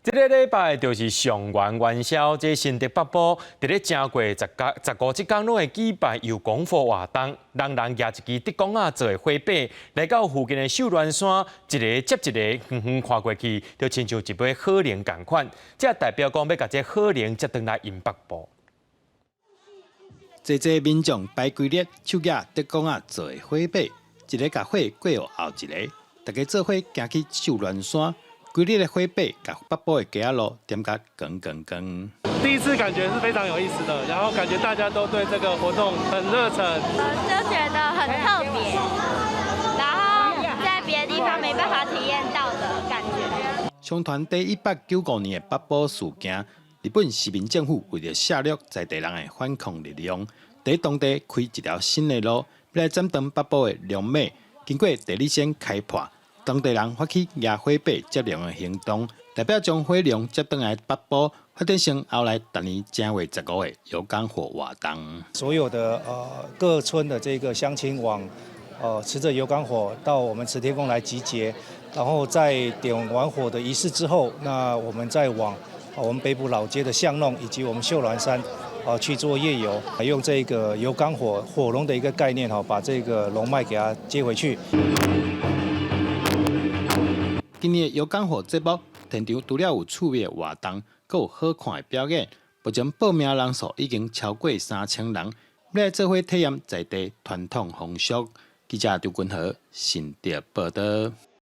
這个禮拜就是上元元宵，這新竹北埔佇咧正月十九十五這工攏會舉辦油公火活動，人人舉一支竹竿仔做的火把，來到附近的秀巒山，一个接一个遠遠看過去，就親像一尾火龍仝款。這代表講欲共這火龍接轉來𪜶北埔。濟濟民眾排隊列，手舉竹竿仔做的火把，一个共火過予後一个，大家做伙行去秀巒山。規日的火把，共北埔的街仔路點甲光光光。第一次感覺是非常有意思的，然後感覺大家都對這個活動很熱忱，就覺得很特別，然後在別的地方沒辦法體驗到的感覺。相傳佇1895年的北埔事件，日本殖民政府為著削弱在地人的反抗力量，佇當地開一條新的路，欲來斬斷北埔的龍脈。經過地理線開破。當地人發起舉火把接龍的行動，代表將火龍接轉來北埔，發展成後來逐年正月十五的油港火活動。所有的各村的這個鄉親往持著油港火到我們慈天宮來集結，然後在點完火的儀式之後，那我們再往我們北埔老街的巷弄以及我們秀巒山去做夜遊，用這個油港火火龍的一個概念哈，把這個龍脈給它接回去。今年的油港火節目，現場除了有趣味的活動，閣有好看的表演。目前報名人數已經超過3000人，欲來做伙體驗在地傳統風俗。記者張君和新竹報導。